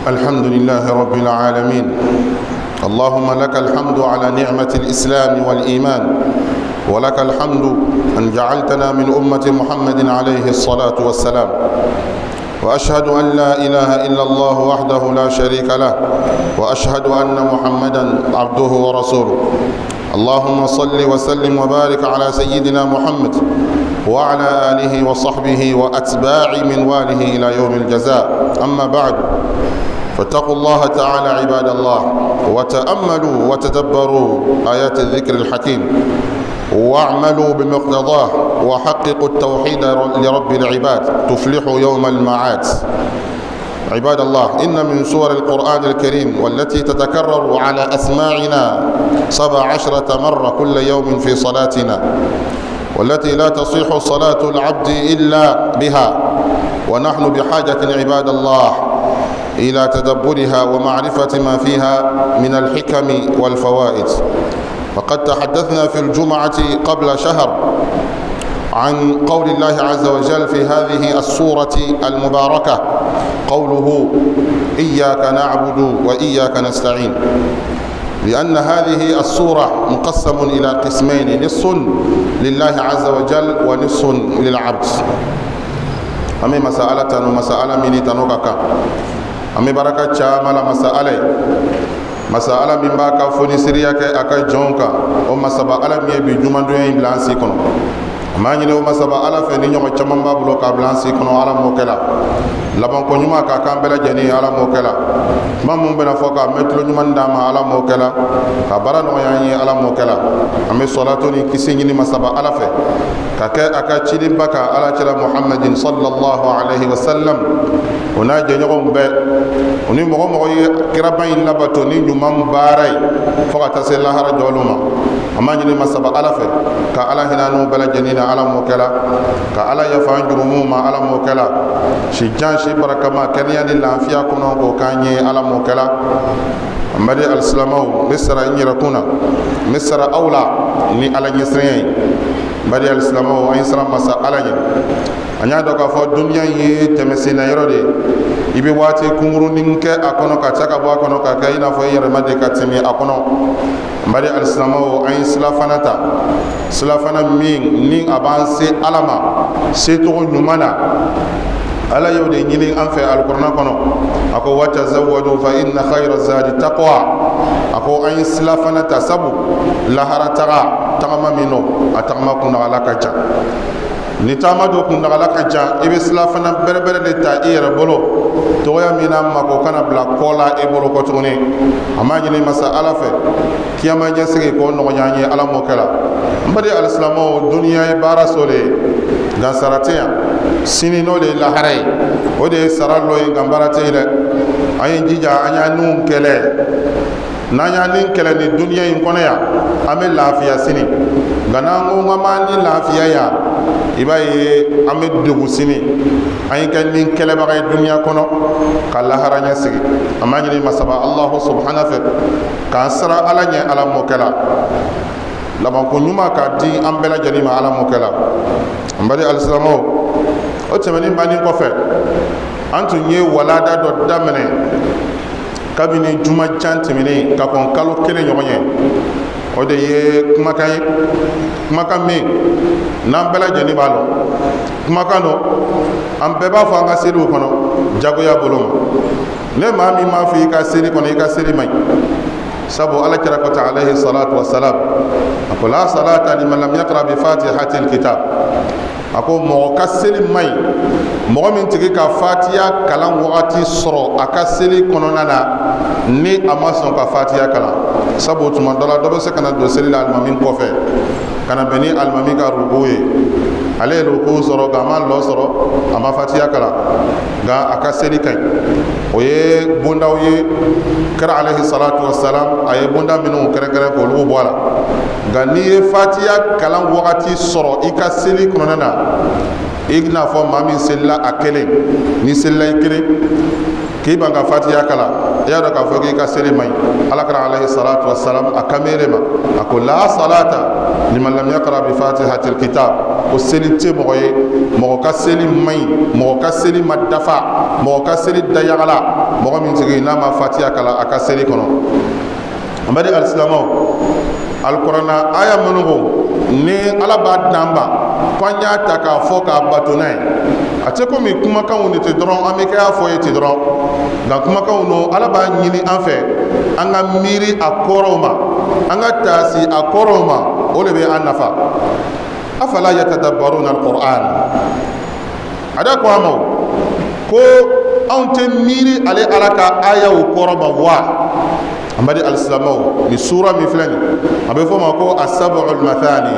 الحمد لله رب العالمين. اللهم لك الحمد على نعمة الإسلام والإيمان، ولك الحمد أن جعلتنا من أمة محمد عليه الصلاة والسلام، وأشهد أن لا إله إلا الله وحده لا شريك له، وأشهد أن محمدا عبده ورسوله. اللهم صل وسلم وبارك على سيدنا محمد وعلى آله وصحبه وأتباع منواله إلى يوم الجزاء. أما بعد، فاتقوا الله تعالى عباد الله، وتأملوا وتدبروا آيات الذكر الحكيم، واعملوا بمقتضاه، وحققوا التوحيد لرب العباد تفلحوا يوم المعاد. عباد الله، إن من سور القرآن الكريم والتي تتكرر على أسماعنا 17 مرة كل يوم في صلاتنا، والتي لا تصح صلاة العبد إلا بها، ونحن بحاجة عباد الله إلى تدبرها ومعرفة ما فيها من الحكم والفوائد. وقد تحدثنا في الجمعة قبل شهر عن قول الله عز وجل في هذه السورة المباركة، قوله: إياك نعبد وإياك نستعين، لأن هذه السورة مقسم إلى قسمين: نصف لله عز وجل ونصف للعبد. An bɛ masa Ala tanu, masa Ala min ni tanu ka kan. An bɛ baraka caman la masa Ala ye, masa Ala min b'a ka fonisiriya kɛ a ka jɔnw kan, o masaba Ala min ye bi jumadonya in bila an si kɔnɔ. An b'a ɲini o masaba Ala fɛ, ni ɲɔgɔn caman b'a bolo k'a bila an si kɔnɔ, Ala m'o kɛ la. Labanko ɲuman k'a kan bɛɛ lajɛlen ye, Ala m'o kɛ la. Kuma mun bɛna fɔ k'a mɛn tulo ɲuman d'an ma, Ala m'o kɛ la. Ka baara nɔgɔya an ye, Ala m'o kɛ la. An bɛ sɔlato ni kisi ɲini masaba Ala fɛ ka kɛ a ka cidenba kan, Ala cira Muhammadin sallallahu alaihi wa sallam, o n'a jɛɲɔgɔnw bɛɛ, o ni mɔgɔ mɔgɔ ye kiraba in labato ni ɲuman baara ye fo ka taa se lahara jɔliw ma. An b'a ɲini masaba Ala fɛ ka Ala hinɛ n'u bɛɛ lajɛlen na, Ala m'o kɛ la. Ka Ala yafa an jurumuw ma, Ala m'o kɛ la. Si jan, si barakama, kɛnɛya ni lafiya kɔnɔ, k'o k'an ye, Ala m'o kɛ la. An badi alisilamɛw, n bɛ sara n yɛrɛ kun na, n bɛ sara aw la ni Ala ɲɛsiranya ye. N badi alisilamɛw, an ye siran masa Ala ɲɛ. An y'a dɔn k'a fɔ duniya ye tɛmɛsenna yɔrɔ de ye. I bɛ waati kunkurunin kɛ a kɔnɔ ka ca ka bɔ a kɔnɔ ka kɛ i n'a fɔ i yɛrɛ ma de ka tɛmɛ a kɔnɔ. N badi alisilamɛw, an ye silafana ta, silafana min ni a b'an se Ala ma secogo ɲuman na. Ala y'o de ɲini an fɛ Alikurana kɔnɔ. A ko: watazawwadu fa inna khayra zadi taqwa. A ko an ye silafana ta, sabu lahara taga, tagama min no, a tagama kuntagala ka jan. Ni taama dɔ kuntagala ka jan, i bɛ silafana bɛrɛbɛrɛ de ta i yɛrɛ bolo, togoya min na mako kana bila kɔ la e bolo kɔ tuguni. An b'a ɲini masa Ala fɛ, kiyama ɲɛsigi k'o nɔgɔya an ye, Ala m'o kɛ la. N badi alisilamɛw, duniya ye baara so de ye, nka sara tɛ yan. Sini n'o de ye lahara ye, o de ye sara lɔ ye, nka baara tɛ yen dɛ. An ye jija, an y'a niw kɛlɛ. N'an y'a ni kɛlɛ ni duniya in kɔnɔ yan, an bɛ lafiya sini. Nka n'an ko k'an b'an ni lafiya yan, i b'a ye an bɛ degun sini. An ye kɛ ni kɛlɛbaga ye duniya kɔnɔ ka lahara ɲɛsigi. An b'a ɲini masaba Alahu subhana fɛ k'an sara Ala ɲɛ, Ala m'o kɛ la. Labanko ɲuman k'a di an bɛɛ lajɛlen ma, Ala m'o kɛ la. An bali alisilamɛw, o tɛmɛnen bannen kɔfɛ, an tun ye walada dɔ daminɛ kabini juma jan tɛmɛnen ka kɔn kalo kelen ɲɔgɔn ye. O de ye kumakan ye, kumakan min n'an bɛɛ lajɛlen b'a lɔn. Kumakan don, an bɛɛ b'a fɔ an ka seliw kɔnɔ jagoya bolo ma. Ne maa min m'a fɔ i ka seli kɔnɔ, i ka seli man ɲi. Sabu Ala kira ko ta alayhi salatu wasalam, a ko: la salata liman lam yaqra bi fatihatil kitab. A ko mɔgɔ ka seli man ɲi, mɔgɔ min tigi ka Fatiya kalan wagati sɔrɔ a ka seli kɔnɔna na, ni a ma sɔn ka Fatiya kalan. Sabu tuma dɔ la, dɔ bɛ se ka na don seli la alimami kɔfɛ, ka na bɛn ni alimami ka ruku ye. Ale ye ruku sɔrɔ, nka a ma lɔ sɔrɔ, a ma Fatiya kalan, nka a ka seli ka ɲi. O ye bondaw ye, kira alayhi salatu wasalam a ye bonda minnu kɛrɛnkɛrɛn k'olu bɔ a la. Nka n'i ye Fatiya kalan wagati sɔrɔ i ka seli kɔnɔna na, I n'a fɔ maa min selila a kelen, n'i selila i kelen k'i ban ka fatiya kalan, i y'a dɔn k'a fɔ k'i ka seli man ɲi. Ala kira alayhi salatu wasalam a kan b'e de ma, a ko la salata liman lam yaqra bi fatihatil kitab, ko seli tɛ mɔgɔ ye, mɔgɔ ka seli man ɲi, mɔgɔ ka seli ma dafa, mɔgɔ ka seli dayagala, mɔgɔ min tigi n'a ma fatiya kalan a ka seli kɔnɔ. An bɛ di alisilamɛw, alikuranna aya minnu ko ni Ala b'a d'an ma ko an y'a ta k'a fɔ k'a bato n'a ye, a tɛ komi kumakanw de tɛ dɔrɔn an bɛ kɛ a fɔ ye ten dɔrɔn, nka kumakanw don Ala b'a ɲini an fɛ an ka miiri a kɔrɔw ma, an ka taasi a kɔrɔw ma, o de bɛ an nafa. Afala yatadabbaruna alquran, a da ko a ma ko anw tɛ miiri ale Ala ka ayaw kɔrɔ ma wa? An badi alisilamɛw, ni sura min filɛ nin, a bɛ fɔ o ma ko asab'ul mathani,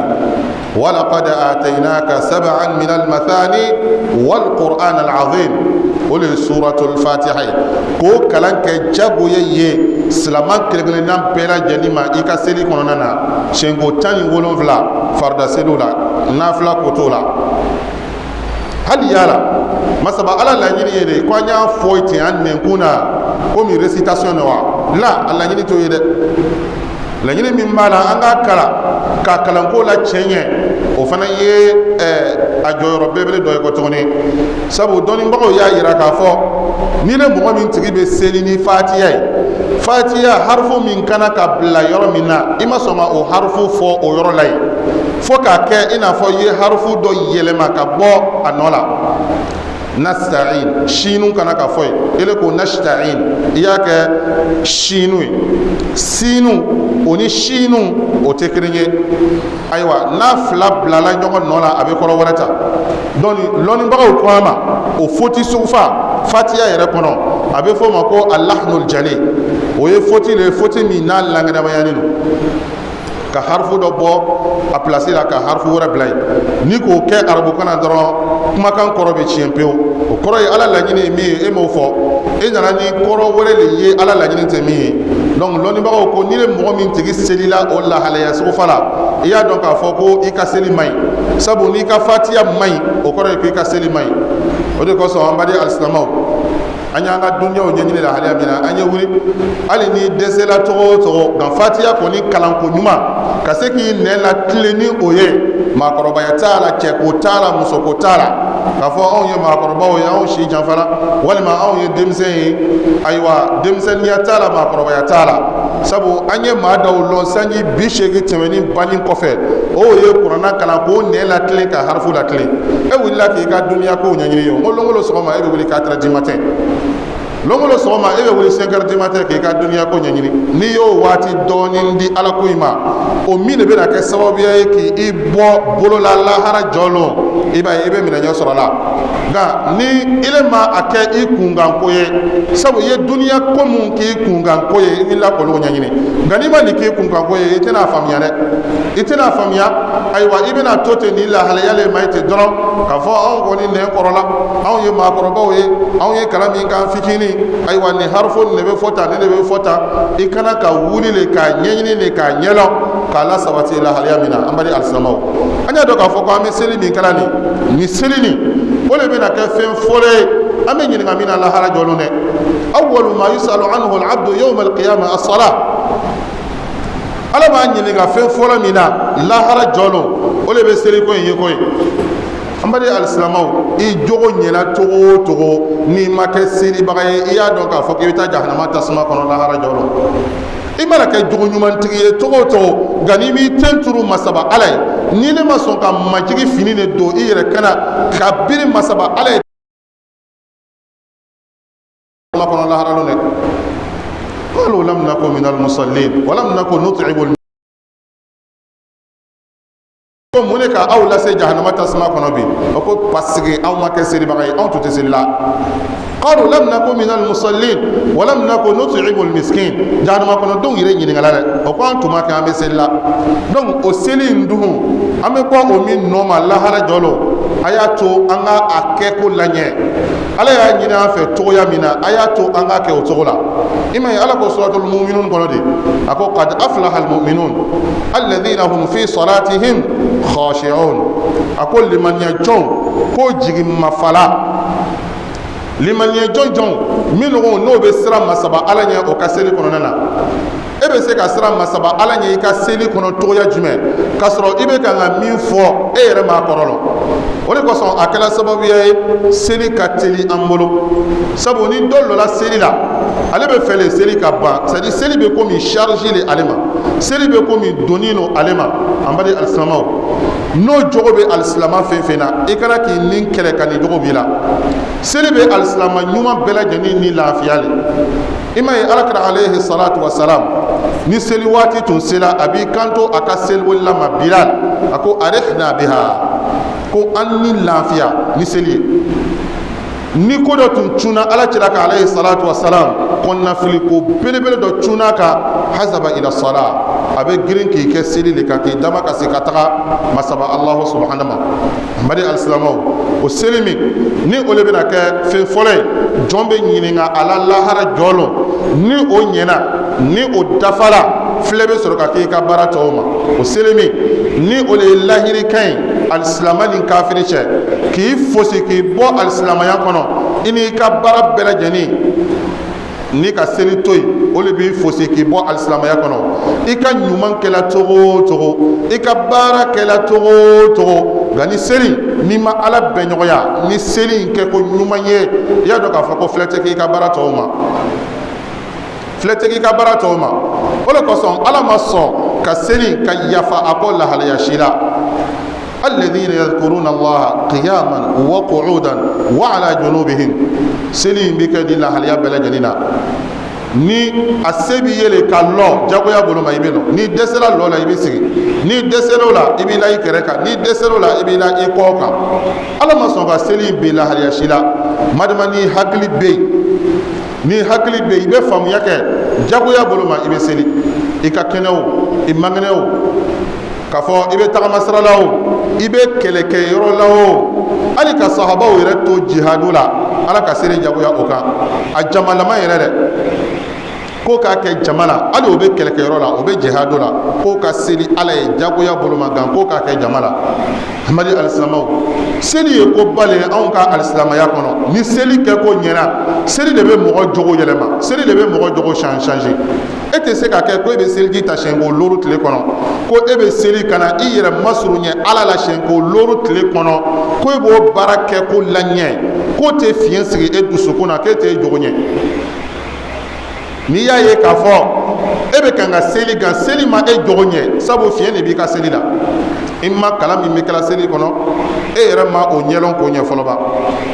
walaqad atainaka sab'an min almathani walquran alazim, o de ye suratul fatiha ye. K'o kalan kɛ jagoya ye silama kelen kelenna bɛɛ lajɛlen ma i ka seli kɔnɔna na siɲɛko 17 farida seliw la, nafila ko t'o la. Hali yala masaba Ala laɲini ye de ko an y'a fɔ ten an nɛnkun na komi récitation de wa? La, a laɲini t'o ye dɛ. Laɲini min b'a la, an k'a kalan ka kalanko la tiɲɛ ɲɛ, o fana ye a jɔyɔrɔ belebele dɔ ye kɔ tuguni. Sabu dɔnnibagaw y'a yira k'a fɔ ni ne mɔgɔ min tigi bɛ seli ni fatiya ye, fatiya harifu min kana ka bila yɔrɔ min na, i ma sɔn ka o harifu fɔ o yɔrɔ la yen, fo k'a kɛ i n'a fɔ i ye harifu dɔ yɛlɛma ka bɔ a nɔ la. Nasta'in, sinu kana ka fɔ yen, ele ko nasta'in, i y'a kɛ sinu ye. Sinu o ni sinu o tɛ kelen ye. Ayiwa, n'a fila bilala ɲɔgɔn nɔ la, a bɛ kɔrɔ wɛrɛ ta. Donc lɔnnibagaw ko a ma o foti sugufa fatiya yɛrɛ kɔnɔ, a bɛ fɔ o ma ko alahnul jali. O ye foti le ye, foti min n'a lankɛnɛmayalen don, ka harifu dɔ bɔ a pilasi la ka harifu wɛrɛ bila yen. N'i k'o kɛ arabukan na dɔrɔn, kumakan kɔrɔ bɛ tiɲɛ pewu. O kɔrɔ ye Ala laɲini ye min ye, e m'o fɔ, e nana ni kɔrɔ wɛrɛ de ye, Ala laɲini tɛ min ye. Donc lɔnnibagaw ko n'i ye mɔgɔ min tigi selila o lahalaya sugufa la, i y'a dɔn k'a fɔ ko i ka seli man ɲi. Sabu n'i ka fatiya man ɲi, o kɔrɔ ye ko i ka seli man ɲi. O de kosɔn, an baden alisilamɛw, an y'an ka dunyaw ɲɛɲini lahalaya min na, an ye wuli hali n'i dɛsɛla cogo o cogo, nka fatiya kɔni kalanko ɲuman ka se k'i nɛn latilen ni o ye, maakɔrɔbaya t'a la, cɛko t'a la, musoko t'a la, k'a fɔ anw ye maakɔrɔbaw ye, anw si janfara, walima anw ye denmisɛn ye. Ayiwa, denmisɛnninya t'a la, maakɔrɔbaya t'a la. Sabu an ye maa dɔw lɔn sanji 80 tɛmɛni banni kɔfɛ, o ye kuranna kalan k'o nɛn latilen ka harifu latilen. E wulila k'i ka duniya kow ɲɛɲini ye o, n ko longolo sɔgɔma e bɛ wuli 4 heures du matin, longolo sɔgɔma e bɛ wuli 5 heures du matin k'i ka duniya ko ɲɛɲini. N'i y'o waati dɔɔnin di Ala ko in ma, o min de bɛna kɛ sababuya ye k'i bɔ bolola lahara jɔlon, i b'a ye i bɛ minɛ ɲɛ sɔrɔ la. Nka ni ile ma a kɛ i kunkanko ye, sabu i ye duniya ko mun k'i kunkanko ye, i wulila k'olu ɲɛɲini, nka n'i ma nin k'i kunkanko ye, i tɛna a faamuya dɛ, i tɛna a faamuya. Ayiwa, i bɛna to ten nin lahalaya le ma ye ten dɔrɔn k'a fɔ anw kɔni nɛn kɔrɔla, anw ye maakɔrɔbaw ye, anw ye kalan min k'an fitinin, ayiwa, nin harifo nin de bɛ fɔ tan, nin de bɛ fɔ tan. I kana ka wuli le k'a ɲɛɲini le k'a ɲɛlɔn k'a lasabati lahalaya min na. An bali alisilamɛw, an y'a dɔn k'a fɔ ko an bɛ seli min kɛla nin, nin seli nin, o de bɛna kɛ fɛn fɔlɔ ye an bɛ ɲininka min na lahara jɔlon dɛ. Awwalu ma yusalu anhu al-abdu yawma al-qiyamah as-salah. Ala b'a ɲininka fɛn fɔlɔ min na lahara jɔlon, o de bɛ seliko in ye ko ye. An bali alisilamɛw, i jogo ɲɛna cogo o cogo, n'i ma kɛ selibaga ye, i y'a dɔn k'a fɔ k'i bɛ taa jahanama tasuma kɔnɔ lahara jɔlon. I mana kɛ jogo ɲumantigi ye cogo o cogo, nka n'i m'i ten turu masaba Ala ye, ni ne ma sɔn ka majigi fini de don i yɛrɛ kana ka biri masaba Ala ye kuma kɔnɔ lahara lon dɛ. Qalu lam naku min almusallin wa lam naku nut'imu. Ko mun de ka aw lase jahanama tasuma kɔnɔ bi? O ko parce que aw ma kɛ selibaga ye, anw tun tɛ seli la. Qalu lam naku min almusallin wa lam naku nut'imu almiskin. Jahanama kɔnɔdenw yɛrɛ ɲininkala dɛ, o ko an tun ma kɛ an bɛ seli la. Donc o seli in dun, an bɛ bɔ o min nɔ ma lahara jɔlon, a y'a to an ka a kɛ ko laɲɛ. Ala y'a ɲini an fɛ cogoya min na, a y'a to an k'a kɛ o cogo la. I ma ye, Ala ko Suratul Muminun kɔnɔ de, a ko: qad aflaha almu'minun alladhina hum fi salatihim khashi'un. A ko limaniya jɔnw, ko jigi mafala limaniya jɔn jɔn minnu n'o bɛ siran Masaba Ala ɲɛ o ka seli kɔnɔna na. E bɛ se ka siran Masaba Ala ɲɛ i ka seli kɔnɔ cogoya jumɛn, k'a sɔrɔ i bɛ kan ka min fɔ, e yɛrɛ m'a kɔrɔ lɔn? O de kosɔn a kɛra sababuya ye seli ka teli an bolo, sabu ni dɔ lɔla seli la, ale bɛ fɛ le seli ka ban. C'est à dire, seli bɛ komi charge le ale ma, seli bɛ komi doni lo ale ma. An bali alisilamaw, n'o jogo bɛ alisilama fɛn fɛn na, i kana k'i ni kɛlɛ ka nin jogo b'i la. Seli bɛ alisilama ɲuman bɛɛ lajɛlen ni lafiya le. I ma ye, Alakira alayhi salatu wa salam, ni seli waati tun sera, a b'i kanto a ka seliwelila ma, Bilal, a ko: arihna biha, ko an ni lafiya ni seli ye. Ni ko dɔ tun cunna Ala cira kan alayhi salatu wa salam, kɔnɔnafili ko belebele dɔ cunna kan, hazaba ila sala, a bɛ girin k'i kɛ seli de kan, k'i dama ka se ka taga Masaba Alahu subahana ma. An bali alisilamɛw, o seli min ni o de bɛna kɛ fɛn fɔlɔ ye jɔn bɛ ɲininka a la lahara jɔ lon, ni o ɲɛna, ni o dafara, filɛ bɛ sɔrɔ ka k'i ka baara tɔw ma. O seli min ni o de ye lahirikan ye alisilama ni kafiri cɛ, k'i fosi k'i bɔ alisilamaya kɔnɔ, i n'i ka baara bɛɛ lajɛlen, n'i ka seli to yen, o de b'i fosi k'i bɔ alisilamaya kɔnɔ. I ka ɲuman kɛla cogo o cogo, i ka baara kɛla cogo o cogo, nka ni seli n'i ma Ala bɛnɲɔgɔnya ni seli in kɛ ko ɲuman ye, i y'a dɔn k'a fɔ ko filɛ tɛ k'i ka baara tɔw ma, filɛ tɛ k'i ka baara tɔw ma. O de kosɔn Ala ma sɔn ka seli ka yafa a kɔ lahalaya si la. Alladhina yadhkuruna Allaha qiyaman wa qu'udan wa ala junubihim. Seli in bɛ kɛ di lahalaya bɛɛ lajɛlen na. Ni a se b'i ye le ka lɔ jagoya bolo ma, i bɛ lɔ. N'i dɛsɛra lɔ la, i bɛ sigi. N'i dɛsɛra o la, i b'i la i kɛrɛ kan. N'i dɛsɛra o la, i b'i la i kɔ kan. Ala ma sɔn ka seli in bin lahalaya si la. Madama ni hakili bɛ yen, ni hakili bɛ yen, i bɛ faamuya kɛ, jagoya bolo ma, i bɛ seli. I ka kɛnɛ o, i man kɛnɛ o, k'a fɔ i bɛ tagama sira la o, i bɛ kɛlɛkɛyɔrɔ la o, hali ka sahabaw yɛrɛ to jihadu la, Ala ka seli jagoya o kan, a jamalama yɛrɛ dɛ, ko k'a kɛ jama la. Hali o bɛ kɛlɛkɛyɔrɔ la, o bɛ jihadu la, k'o ka seli Ala ye jagoya bolo ma gan, k'o k'a kɛ jama la. Hamadi alisilamɛw, seli ye ko ba le ye anw ka alisilamaya kɔnɔ. Ni seli kɛ ko ɲɛna, seli de bɛ mɔgɔ jogo yɛlɛma, seli de bɛ mɔgɔ jogo changer. E tɛ se ka kɛ ko e bɛ seliji ta siɲɛ ko looru tile kɔnɔ, ko e bɛ seli ka na i yɛrɛ masurunya Ala la siɲɛ ko looru tile kɔnɔ, ko e b'o baara kɛ ko laɲɛ, k'o tɛ fiɲɛ sigi e dusukun na, k'e tɛ jogo ɲɛ. N'i y'a ye k'a fɔ e bɛ kan ka seli kan, seli ma e jogo ɲɛ, sabu fiɲɛ de b'i ka seli la. I ma kalan min bɛ kɛla seli kɔnɔ, e yɛrɛ ma o ɲɛlɔn k'o ɲɛ fɔlɔ ba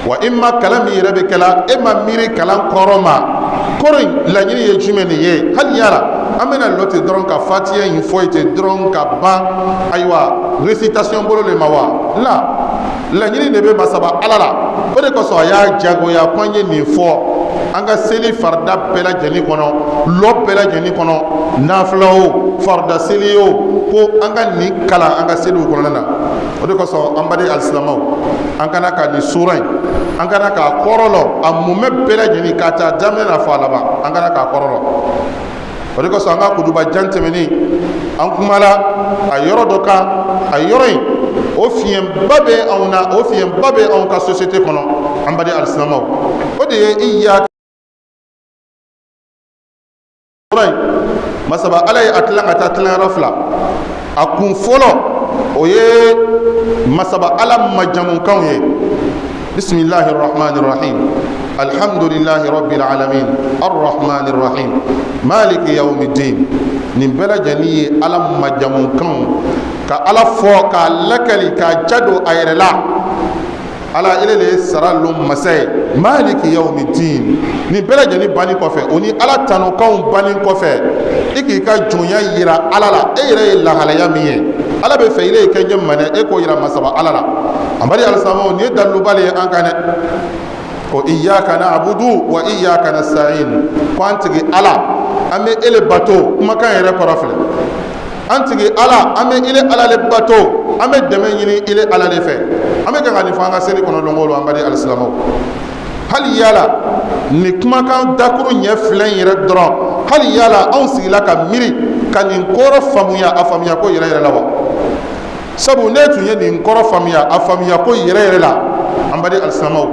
wa. I ma kalan min yɛrɛ bɛ kɛla, e ma miiri kalan kɔrɔ ma. Kɔrɔ in laɲini ye jumɛn de ye? Hali yala an bɛna lɔ ten dɔrɔn ka fatiya in fɔ ye ten dɔrɔn ka ban, ayiwa, récitation bolo de ma wa? La laɲini de bɛ Masaba Ala la. O de kosɔn a y'a jagoya ko an ye nin fɔ an ka seli farida bɛɛ lajɛlen kɔnɔ, lɔ bɛɛ lajɛlen kɔnɔ, nafila o, farida seli o, ko an ka nin kalan an ka seliw kɔnɔna na. O de kosɔn, an baden alisilamɛw, an kana ka nin sura in, an kana k'a kɔrɔ lɔ a mumɛ bɛɛ lajɛlen k'a ta daminɛ na fɔ a laban, an kana k'a kɔrɔ lɔ. O de kosɔn an ka kutuba jan tɛmɛnen, an kumala a yɔrɔ dɔ kan. A yɔrɔ in, o fiɲɛba bɛ anw na, o fiɲɛba bɛ anw ka société kɔnɔ. An baden alisilamɛw, o de ye i ya in Masaba Ala ye a tilan ka taa tilayɔrɔ fila. A kun fɔlɔ, o ye Masaba Ala majamukanw ye: bisimilahi rahmani rahim, alhamdulilahi rabbil alamin, arrahmani rahim, maliki yawmiddin. Nin bɛɛ lajɛlen ye Ala majamukanw, ka Ala fɔ, k'a lakali, k'a jadon a yɛrɛ la. Ala, ele le ye sara lon masa ye, maliki yawmiddin. Nin bɛɛ lajɛlen banni kɔfɛ, o ni Ala tanukanw banni kɔfɛ, i k'i ka jɔnya yira Ala la. E yɛrɛ ye lahalaya min ye, Ala bɛ fɛ ile ye kɛ ɲɛ manɛ, e k'o yira Masaba Ala la. Amadi alisilamɛw, nin ye daliluba le ye an kan dɛ, ko iyyaka na'budu wa iyyaka nasta'in, ko an tigi Ala, an bɛ ele bato. Kumakan yɛrɛ kɔrɔ filɛ: an tigi Ala, an bɛ ile Ala le bato, an bɛ dɛmɛ ɲini ile Ala le fɛ. An bɛ kan ka nin fɔ an ka seli kɔnɔ don o don. An baden alisilamɛw, hali yala Nin kumakan dakuru ɲɛ fila in yɛrɛ dɔrɔn, hali yala anw sigila ka miiri ka nin kɔrɔ faamuya a faamuya ko yɛrɛ yɛrɛ la wa? Sabu ne tun ye nin kɔrɔ faamuya a faamuya ko yɛrɛ yɛrɛ la, an baden alisilamɛw,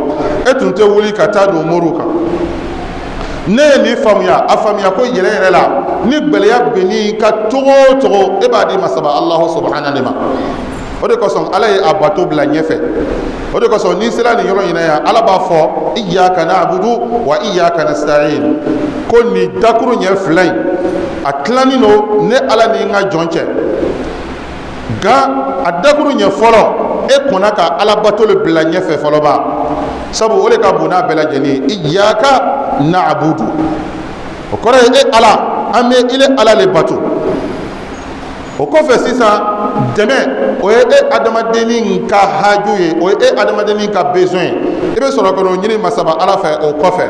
e tun tɛ wuli ka taa don moriw kan. Ne ye nin faamuya a faamuya ko yɛrɛ yɛrɛ la, ni gɛlɛya bɛnn'i kan cogo o cogo, e b'a di masaba Alahu subahana de ma. O de kosɔn Ala ye a bato bila ɲɛfɛ. O de kosɔn n'i sera nin yɔrɔ in na yan, Ala b'a fɔ iyyaka na'budu wa iyyaka nasta'in, ko nin dakuru ɲɛ fila in, a tilannen don ne Ala ni n ka jɔn cɛ. Nka a dakuru ɲɛ fɔlɔ, e kɔnna ka Ala bato le bila ɲɛfɛ fɔlɔ ba, sabu o de ka bon n'a bɛɛ lajɛlen ye. Iyyaka na'budu, o kɔrɔ ye e Ala, an bɛ ile Ala le bato. O kɔfɛ sisan, dɛmɛ, o ye e adamadennin ka haju ye, o ye e adamadennin ka besoin ye. I bɛ sɔrɔ ka n'o ɲini masaba Ala fɛ o kɔfɛ,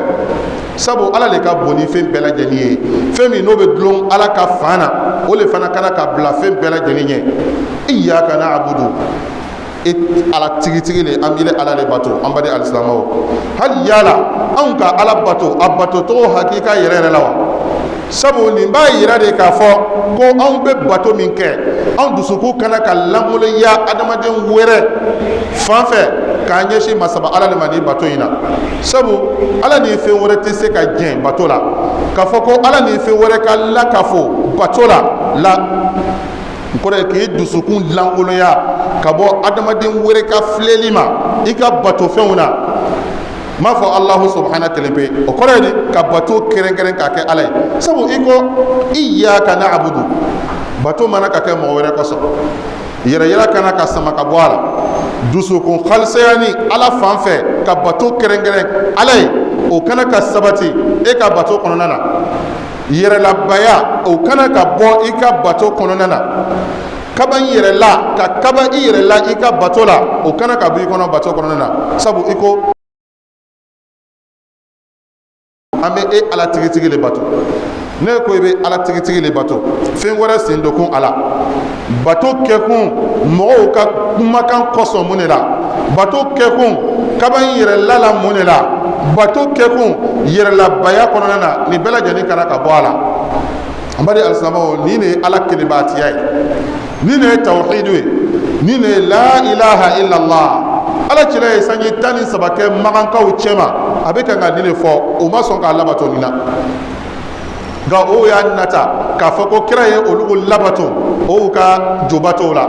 sabu Ala le ka bon ni fɛn bɛɛ lajɛlen ye. Fɛn min n'o bɛ dulon Ala ka fan na, o le fana kana ka bila fɛn bɛɛ lajɛlen ɲɛ. Iyyaka na'budu, e Ala tigitigi le, an b'ile Ala le bato. An baden alisilamɛw, hali yala anw ka Ala bato a bato cogo hakika yɛrɛ yɛrɛ la wa? Sabu nin b'a yira de k'a fɔ ko anw bɛ bato min kɛ, anw dusukun kana ka lankolonya adamaden wɛrɛ fan fɛ k'an ɲɛsin masaba Ala de ma nin bato in na. Sabu Ala ni fɛn wɛrɛ tɛ se ka jɛn bato la. K'a fɔ ko Ala ni fɛn wɛrɛ ka lakafo bato la la, n kɔrɔ ye k'i dusukun lankolonya ka bɔ adamaden wɛrɛ ka filɛli ma i ka batofɛnw na. N b'a fɔ Alahu subahana kelen pe, o kɔrɔ ye di? Ka bato kɛrɛnkɛrɛn k'a kɛ Ala ye. Sabu i ko iyyaka na'budu, bato mana ka kɛ mɔgɔ wɛrɛ kosɔn, yɛrɛyira kana ka sama ka bɔ a la, dusukun halisayani Ala fan fɛ ka bato kɛrɛnkɛrɛn Ala ye, o kana ka sabati e ka bato kɔnɔna na. Yɛrɛlabaya, o kana ka bɔ i ka bato kɔnɔna na. Kaba i yɛrɛ la, ka kaba i yɛrɛ la i ka bato la, o kana ka bɔ i kɔnɔ bato kɔnɔna na. Sabu i ko an bɛ e Ala tigitigi le bato. Ne ko i bɛ Ala tigitigi le bato, fɛn wɛrɛ sen don kun a la. Bato kɛkun mɔgɔw ka kumakan kosɔn mun de la? Bato kɛkun kaba i yɛrɛ la la mun de la? Bato kɛkun yɛrɛlabaya kɔnɔna na, nin bɛɛ lajɛlen kana ka bɔ a la. An baden alisilamɛw, nin de ye Ala kelenbaatiya ye, nin de ye tawhidu ye, nin de ye la ilaha illallah. Ala cila ye sanji 13 kɛ magankaw cɛma, a bɛ kan ka nin de fɔ, u ma sɔn k'a labato nin na. Nka o y'a nata k'a fɔ ko kira ye olu labato o y'u ka jobatow la.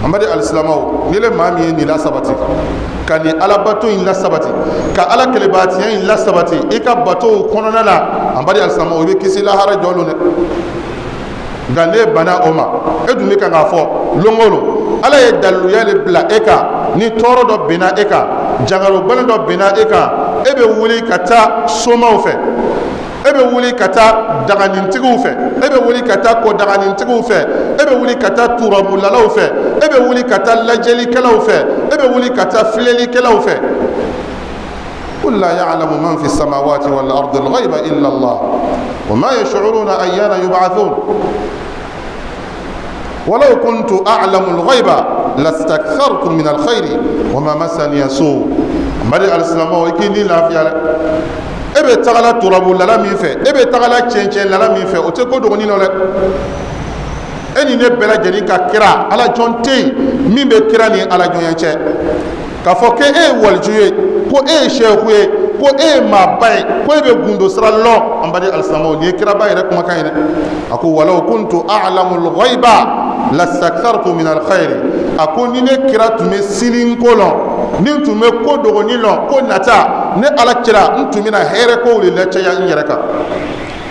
An baden alisilamɛw, ni le maa min ye nin lasabati, ka nin alabato in lasabati, ka Ala kelenbaatiya in lasabati i ka batow kɔnɔna na, an baden alisilamɛw, i bɛ kisi lahara jɔ lon dɛ. Nka n'e banna o ma, e dun bɛ kan k'a fɔ lon o lon Ala ye daliluya de bila e kan. Ni tɔɔrɔ dɔ binna e kan, jangaro gɛlɛn dɔ binna e kan, e bɛ wuli ka taa somaw fɛ, e bɛ wuli ka taa daganintigiw fɛ, e bɛ wuli ka taa kɔdaganintigiw fɛ, e bɛ wuli ka taa turabulalaw fɛ, e bɛ wuli ka taa lajɛlikɛlaw fɛ, e bɛ wuli ka taa filɛlikɛlaw fɛ. قل لا يعلم من في السماوات والأرض الغيب إلا الله وما يشعرون أيان يبعثون ولو كنت أعلم الغيب لاستكثرت من الخير وما مسني سوء. Mali alisilamɛw, i k'i ni lafiya dɛ. E bɛ tagala turabulala min fɛ, e bɛ tagala cɛncɛnlala min fɛ, o tɛ ko dɔgɔnin nɔ dɛ. E ni ne bɛɛ lajɛlen ka kira, ala jɔn tɛ yen min bɛ kira ni ala jɔnya cɛ. K'a fɔ k'e ye waliju ye, ko e ye sɛku ye, ko e ye maaba ye, ko e bɛ gundo sira lɔn, an baden alisilamɛw, nin ye kiraba yɛrɛ kumakan ye dɛ. A ko walaw kuntu a'lamu al-ghaiba lastakthartu min al-khairi. A ko ni ne kira tun bɛ sini ko lɔn, ni n tun bɛ ko dɔgɔnin lɔn, ko nata, ne Ala kira, n tun bɛna hɛrɛ kow de lacaya n yɛrɛ kan.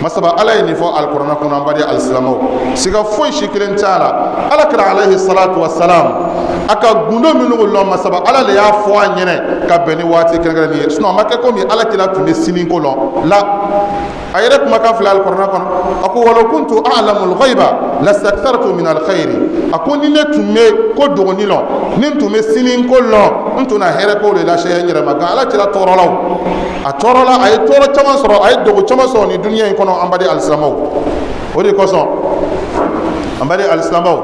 Masaba Ala ye nin fɔ alikuranɛ kɔnɔ. An baden alisilamɛw, siga foyi si kelen t'a la, Ala kira alayhi salatu wasalam, a ka gundo minnu lɔn, masaba Ala de y'a fɔ a ɲɛnɛ ka bɛn ni waati kɛrɛnkɛrɛnnen ye. Sinon a ma kɛ komi Ala kira tun bɛ sini ko lɔn la. A yɛrɛ kumakan filɛ alikuranɛ kɔnɔ. A ko walaw kuntu a'lamu al-ghaiba lastakthartu min al-khairi. A ko ni ne tun bɛ ko dɔgɔnin lɔn, ni n tun bɛ sini ko lɔn, n tun na hɛrɛ kow de lase n yɛrɛ ma. Nka Ala kira tɔɔrɔla o, a tɔɔrɔla, a ye tɔɔrɔ caman sɔrɔ, a ye dogo caman sɔrɔ nin duniya in kɔnɔ. An baden alisilamɛw, o de kosɔn, an baden alisilamɛw,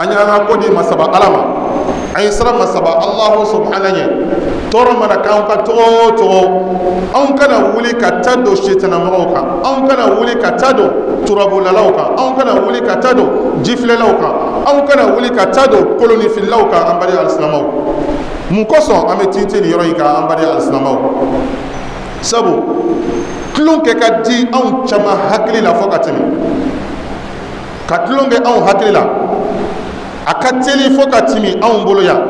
an y'an ka ko di masaba Ala ma, an ye siran masaba Alahu subahana ɲɛ. Tɔɔrɔ mana k'anw ka cogo o cogo, anw kana wuli ka taa don sitanamɔgɔw kan, anw kana wuli ka taa don turabulalaw kan, anw kana wuli ka taa don jifilɛlaw kan, anw kana wuli ka taa don kolonifililaw kan. An baden alisilamɛw, mun kosɔn an bɛ tintin nin yɔrɔ in kan? An baden alisilamɛw, sabu tulon kɛ ka di anw caman hakili la fo ka tɛmɛ. Ka tulon kɛ anw hakili la, a ka teli fo ka tɛmɛ anw bolo yan.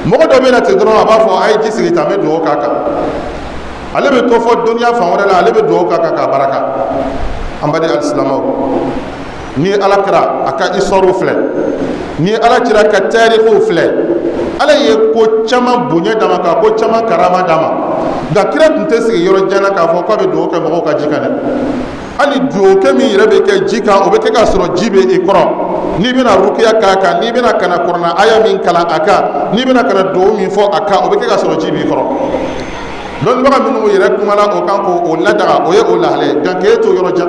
Mɔgɔ dɔ bɛ na ten dɔrɔn, a b'a fɔ a ye ji sigi tan, n bɛ dugawu k'a kan. Ale bɛ to fɔ dɔnniya fan wɛrɛ la, ale bɛ dugawu k'a kan k'a baraka. An baden alisilamɛw, ni ala kɛra a ka histoire filɛ, ni ala kira ka tarikuw filɛ, ala ye ko caman bonya d'a ma, ka ko caman karama d'a ma. Nka kira tun tɛ sigi yɔrɔ jan na k'a fɔ k'a bɛ dugawu kɛ mɔgɔw ka ji kan dɛ. Hali dugawu kɛ min yɛrɛ bɛ kɛ ji kan, o bɛ kɛ k'a sɔrɔ ji bɛ i kɔrɔ. N'i bɛna rukiya k'a kan, n'i bɛna ka na kuranɛ aya min kalan a kan, n'i bɛna ka na dugawu min fɔ a kan, o bɛ kɛ k'a sɔrɔ ji b'i kɔrɔ. Dɔnnibaga minnu yɛrɛ kumana o kan k'o ladaga, o ye o lahala ye. Nka k'e to yɔrɔ jan,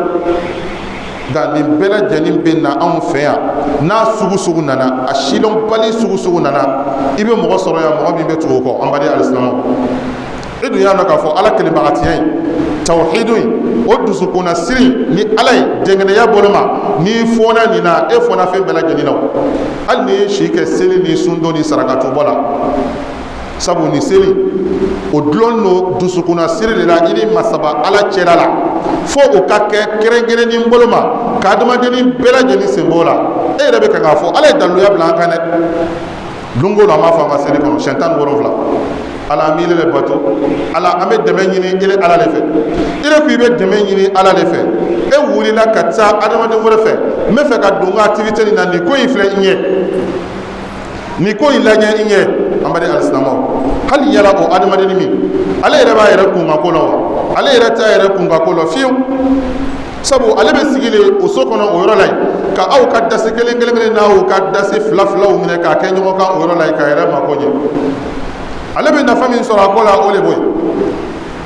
nka nin bɛɛ lajɛlen bɛ na anw fɛ yan. N'a sugu sugu nana, a sidɔnbali sugu sugu nana, i bɛ mɔgɔ sɔrɔ yan, mɔgɔ min bɛ tugu o kɔ. An baden alisilamɛw, e dun y'a dɔn k'a fɔ ala kelenbagatiya in, tawhidu in, o dusukunna siri ni ala ye dɛngɛnɛya bolo ma, n'i fɔna nin na, e fɔna fɛn bɛɛ lajɛlen na. Hali n'i ye si kɛ seli ni sundon ni sarakatubɔ la, sabu ni seli o dulon don dusukunna siri de la i ni masaba ala cɛla la, fo o ka kɛ kɛrɛnkɛrɛnnin bolo ma ka adamadennin bɛɛ lajɛlen sen b'o la. E yɛrɛ bɛ kan k'a fɔ ala ye daliluya bila an kan dɛ. Don o don an b'a fɔ an ka seli kɔnɔ siɲɛ 17: ala, an b'i le bato, ala, an bɛ dɛmɛ ɲini ile ala le fɛ. I ko i bɛ dɛmɛ ɲini ala le fɛ, e wulila ka taa adamaden wɛrɛ fɛ. N bɛ fɛ ka don n ka activité nin na, nin ko in filɛ i ɲɛ, nin ko in lajɛ i ɲɛ. An baden alisilamɛw, hali yala o adamaden min, ale yɛrɛ b'a yɛrɛ kunkan ko la wa? Ale yɛrɛ t'a yɛrɛ kunkan ko la fiyewu, sabu ale bɛ sigi le o so kɔnɔ o yɔrɔ la yen, ka aw ka dasi kelen kelen kelen n'aw ka dasi fila filaw minɛ k'a kɛ ɲɔgɔn kan o yɔrɔ la yen, k'a yɛrɛ mako ɲɛ. Ale bɛ nafa min sɔrɔ a ko la, o de b'o ye.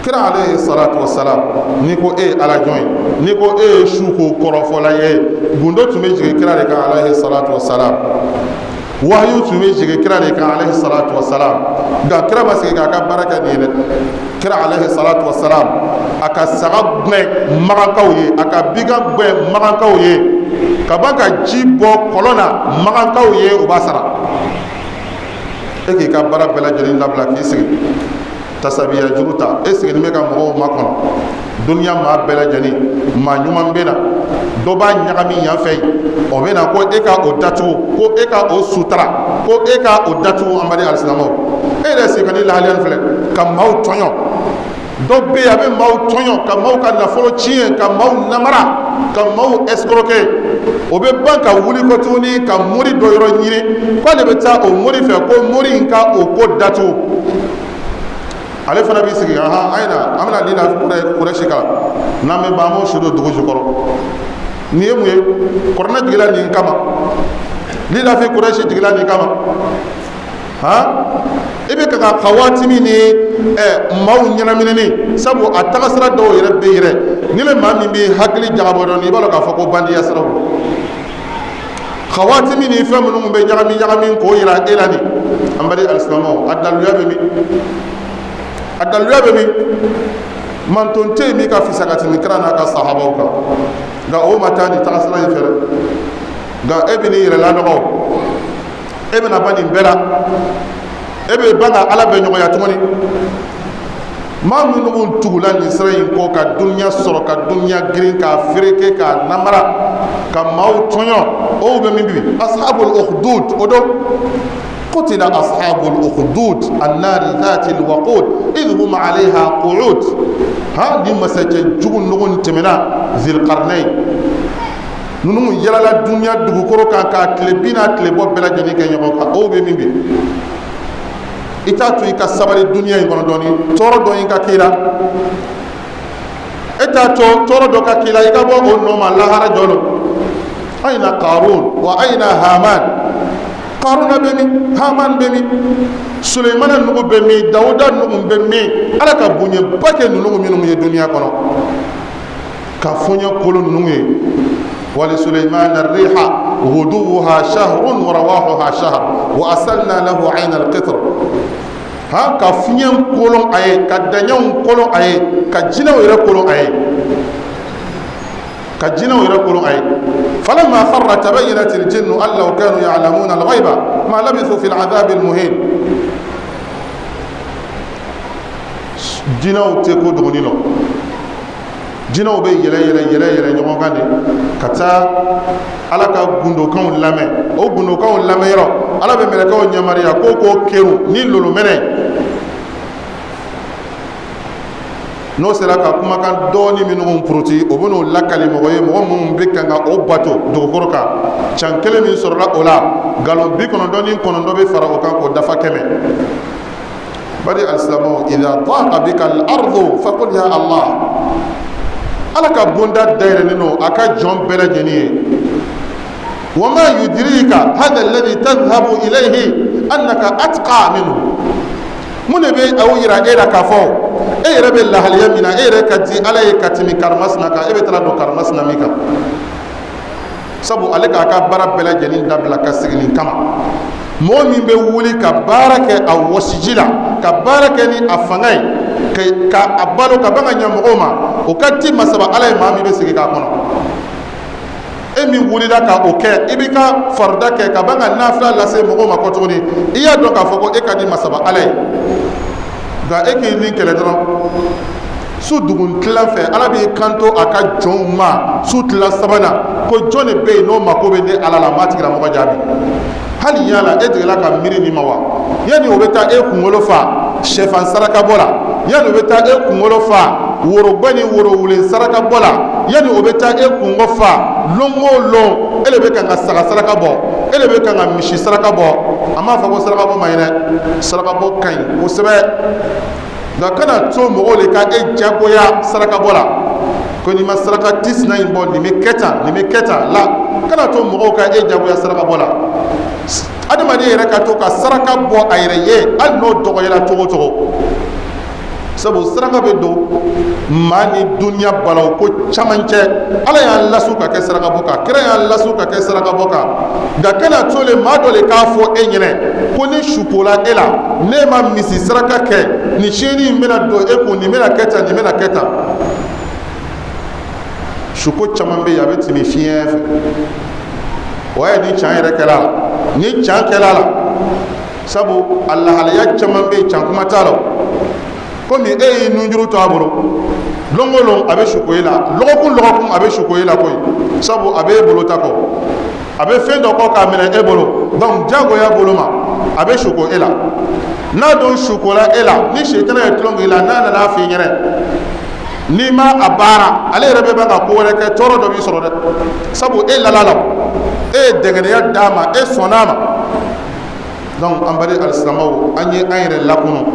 Kira alayhi salatu wasalam, n'i ko e ye ala jɔn ye, n'i ko e ye su ko kɔrɔfɔla ye, gundo tun bɛ jigin kira de kan alayhi salatu wasalam, wahayu tun bɛ jigin kira de kan alayhi salatu wasalam. Nka kira ma sigi k'a ka baara kɛ nin ye dɛ. Kira alayhi salatu wasalam, a ka saga gɛn magankaw ye, a ka bigan gɛn magankaw ye, ka ban ka ji bɔ kɔlɔn na magankaw ye, o b'a sara. E k'i ka baara bɛɛ lajɛlen labila k'i sigi tasabiya juru ta, e sigilen bɛ ka mɔgɔw makɔnɔ. Duniya maa bɛɛ lajɛlen, maa ɲuman bɛ na, dɔ b'a ɲagami yan fɛ yen, o bɛ na ko e ka o datugu, ko e ka o sutura, ko e ka o datugu. An baden alisilamɛw, e yɛrɛ sigi ka ni lahaliya filɛ ka maaw tɔɲɔ. Dɔ bɛ yen, a bɛ maaw tɔɲɔ, ka maaw ka nafolo tiɲɛ, ka maaw namara, ka maaw escroquer. O bɛ ban ka wuli kɔ tuguni ka mori dɔ yɔrɔ ɲini k'ale bɛ taa o mori fɛ, ko mori in ka o ko datugu. Ale fana b'i sigi, ahan, a ye na, an bɛna lila kurɛsi kalan, n'an bɛ ban, an b'o su don dugu jukɔrɔ. Nin ye mun ye? Kuranɛ jigila nin kama, lila fi kurɛsi jigila nin kama. Han, i bɛ ka ka waati min ni maaw ɲɛnaminɛni, sabu a tagasira dɔw yɛrɛ bɛ yɛrɛ ni bɛ maa min bɛ hakili jagabɔ dɔɔnin, i b'a dɔn k'a fɔ ko bandiya siraw waati min ni fɛn minnu bɛ ɲagami ɲagami k'o yira e la nin. An baden alisilamɛw, a daluya bɛ min? A daluya bɛ min? Manton tɛ yen min ka fisa ka tɛmɛ kira n'a ka sahabaw kan, nka o ma taa nin tagasira in fɛ dɛ. Nka e bɛ n'i yɛrɛ lanɔgɔ, e bɛna ban nin bɛɛ la, e bɛ ban ka ala bɛ ɲɔgɔnya tuguni. Maa minnu tugula nin sira in kɔ ka duniya sɔrɔ, ka duniya girin, k'a fereke, k'a namara, ka maaw tɔɲɔ, o bɛ min bi? Ashabul ukhdud, o don qutila ashabul ukhdud annari dhati alwaqud idh hum alayha qu'ud. Ha, ni masakɛ jugu ninnu tɛmɛna, Zilqarnain ninnu yalala duniya dugukolo kan k'a tile bin n'a tile bɔ bɛɛ lajɛlen kɛ ɲɔgɔn kan, o bɛ min bi? I t'a to i ka sabali duniya in kɔnɔ dɔɔni, tɔɔrɔ dɔ in ka k'i la. E t'a to tɔɔrɔ dɔ ka k'i la, i ka bɔ o nɔ ma lahara jɔ lon. Ayina Karun wa ayina Haman? Karuna bɛ min? Haman bɛ min? Sulemana nugu bɛ min? Dawuda nugu bɛ min? Ala ka bonyaba kɛ ninnu minnu ye duniya kɔnɔ ka fɔɲɛ kolo ninnu ye. Wali Suleiman riha ghuduha shahrun wa rawahuha shahr wa asalna lahu ayna alqitr. Han, ka fiɲɛ kolon a ye, ka daɲɛw kolon a ye, ka jinɛw yɛrɛ kolon a ye, ka jinɛw yɛrɛ kolon a ye. Falamma kharra tabayyanat aljinnu an law kanu ya'lamuna alghayba ma labithu fi al'adhab almuhin. Jinɛw tɛ ko dogoni lɔn. Jinɛw bɛ yɛlɛ yɛlɛ yɛlɛ yɛlɛ ɲɔgɔn kan de ka taa Ala ka gundokanw lamɛn. O gundokanw lamɛn yɔrɔ, Ala bɛ mɛlɛkɛw yamaruya ko k'o kerun ni lolomɛnɛ. N'o sera ka kumakan dɔɔni minnu puruti, o bɛn'o lakali mɔgɔ ye, mɔgɔ minnu bɛ kan ka o bato dugukolo kan. Can kelen min sɔrɔla o la, nkalon 99 bɛ fara o kan k'o dafa 100. Bari alisilamɛw, idha daqa bika al-ardu faqul ya Allah. Ala ka bonda dayɛlɛnnen don a ka jɔn bɛɛ lajɛlen ye. Wa ma yudrika hadha alladhi tadhhabu ilayhi annaka atqa minhu. Mun de bɛ aw yira e la k'a fɔ e yɛrɛ bɛ lahaliya min na, e yɛrɛ ka di Ala ye ka tɛmɛ karimasina kan? E bɛ taa don karimasina min kan, sabu ale k'a ka baara bɛɛ lajɛlen dabila ka segin nin kama. Mɔgɔ min bɛ wuli ka baara kɛ a wɔsiji la, ka baara kɛ ni a fanga ye, ka a balo ka ban ka ɲɛ mɔgɔw ma, o ka di masaba Ala ye. Maa min bɛ sigi k'a kɔnɔ, e min wulila ka o kɛ, i b'i ka farida kɛ ka ban ka nafila lase mɔgɔw ma kɔ tuguni, i y'a dɔn k'a fɔ ko e ka di masaba Ala ye. Nka e k'i ni kɛlɛ dɔrɔn su dugu tilan fɛ, Ala b'i kanto a ka jɔnw ma su tilan sabanan ko jɔn de bɛ yen n'o mako bɛ ne Ala la? M'a tigilamɔgɔ jaabi. Hali yala e degela ka miiri nin ma wa? Yanni o bɛ taa e kunkolo fa sɛfan saraka bɔ la, yanni o bɛ taa e kunkolo fa worobɛ ni worowulen saraka bɔ la, yanni o bɛ taa e kunko fa lon o lon, e de bɛ kan ka saga saraka bɔ, e de bɛ kan ka misi saraka bɔ. A m'a fɔ ko saraka bɔ man ɲi dɛ, saraka bɔ ka ɲi kosɛbɛ. Nka kana to mɔgɔw de ka e jagoya saraka bɔ la, ko n'i ma saraka tisina in bɔ, nin bɛ kɛ tan, nin bɛ kɛ tan la. Kana to mɔgɔw ka e jagoya saraka bɔ la. Adamaden yɛrɛ ka to ka saraka bɔ a yɛrɛ ye, hali n'o dɔgɔyara cogo o cogo, sabu saraka bɛ don maa ni duniya balaw ko caman cɛ. Ala y'an lasu ka kɛ saraka bɔ kan, kira y'an lasu ka kɛ saraka bɔ kan. Nka kana to le maa dɔ le k'a fɔ e ɲɛnɛ ko ni su kola e la, n'e ma misi saraka kɛ, nin tiɲɛni in bɛna don e kun, nin bɛna kɛ tan, nin bɛna kɛ tan. Suko caman bɛ yen, a bɛ tɛmɛ fiɲɛ fɛ. O ye ni can yɛrɛ kɛra la, ni can kɛra la, sabu a lahalaya caman bɛ yen, can kuma t'a la. Komi e y'i nunjuru to a bolo, lon o lon a bɛ suko e la, lɔgɔkun lɔgɔkun a bɛ suko e la koyi, sabu a bɛ e bolo ta kɔ, a bɛ fɛn dɔ kɔ k'a minɛ e bolo. Donc jagoya bolo ma, a bɛ suko e la. N'a dun sukola e la, ni sitana ye tulon k'i la, n'a nana f'i ɲɛnɛ n'i ma a baara, ale yɛrɛ bɛ ban ka ko wɛrɛ kɛ, tɔɔrɔ dɔ b'i sɔrɔ dɛ, sabu e lala la, e ye dɛngɛnɛya d'a ma, e sɔnna a ma. Donc an bari alisilamɛw, an ye an yɛrɛ lakunu.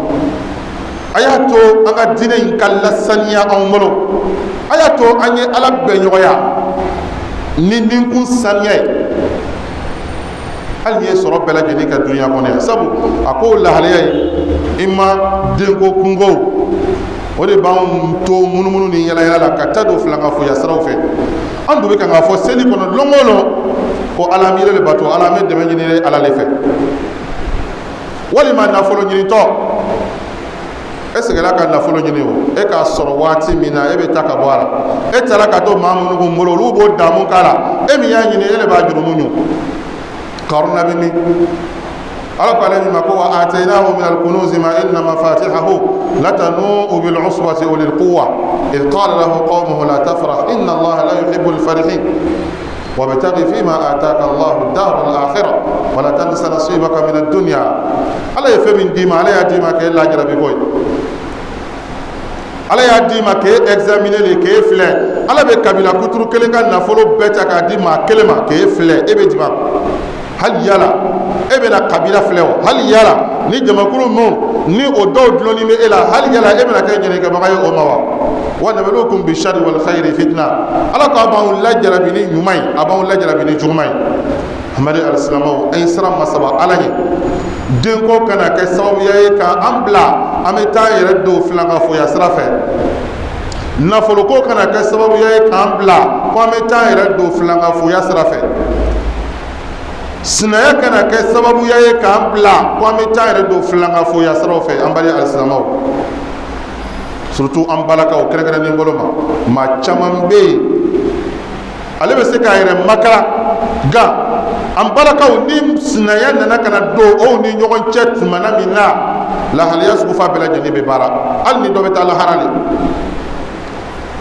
A y'a to an ka diinɛ in ka lasaniya anw bolo. A y'a to an ye Ala bɛnɲɔgɔnya ni ninkun saniya ye, hali n'i ye sɔrɔ bɛɛ lajɛlen ka dunuya kɔnɔ yan, sabu a ko lahalaya ye i ma denko kunko, o de b'anw to munumunu ni yalayala la ka taa don filankafoya siraw fɛ. An dun bɛ kan k'a fɔ seli kɔnɔ lon o lon ko Ala, an b'i le bato, Ala, an bɛ dɛmɛ ɲini Ala le fɛ. Walima nafolo ɲinitɔ, e seginna ka nafolo ɲini o, e k'a sɔrɔ waati min na, e bɛ taa ka bɔ a la, e taara ka to maa minnu kun bolo, olu b'o damu k'a la. E min y'a ɲini, e de b'a jurumu ɲun. Karuna bɛ min? Ala ko ale min ma ko wa atainahu min alkunuzi ma inna mafatihahu latanu bil usbati ulil quwwa idh qala lahu qawmuhu la tafrah inna Allaha la yuhibbul farihin wabtaghi fima ataka Allahu ad-dar al-akhirah wa la tansa nasibaka min ad-dunya. Ala ye fɛn min d'i ma, Ala y'a d'i ma k'e lajarabi koyi. Ala y'a d'i ma k'e examiner le, k'e filɛ. Ala bɛ kabila kuturu kelen ka nafolo bɛɛ ta k'a di maa kelen ma k'e filɛ, e bɛ jigin hali yala e bɛna kabila filɛ o, hali yala ni jamakulu mun ni o dɔw dulonni bɛ e la, hali yala e bɛna kɛ ɲɛnɛkɛbaga ye o ma wa? Wa nabluukum bishari wal khayri fitna. Ala ko a b'anw lajarabi ni ɲuman ye, a b'anw lajarabi ni juguman ye. Hamadi alisilamɛw, an ye siran masaba Ala ɲɛ. Denko kana kɛ sababuya ye k'an bila an bɛ taa yɛrɛ don filankafoya sira fɛ. Nafoloko kana kɛ sababuya ye k'an bila ko an bɛ taa yɛrɛ don filankafoya sira fɛ. Sinaya kana kɛ sababuya ye k'an bila ko an bɛ taa yɛrɛ don filankafoya siraw fɛ. An bali alisilamɛw, surtout an balakaw kɛrɛnkɛrɛnnen bolo ma, maa caman bɛ yen, ale bɛ se k'a yɛrɛ makara, nka an balakaw, ni sinaya nana ka na don aw ni ɲɔgɔn cɛ tumana min na, lahalaya sugu fa bɛɛ lajɛlen bɛ baara. Hali ni dɔ bɛ taa lahara le,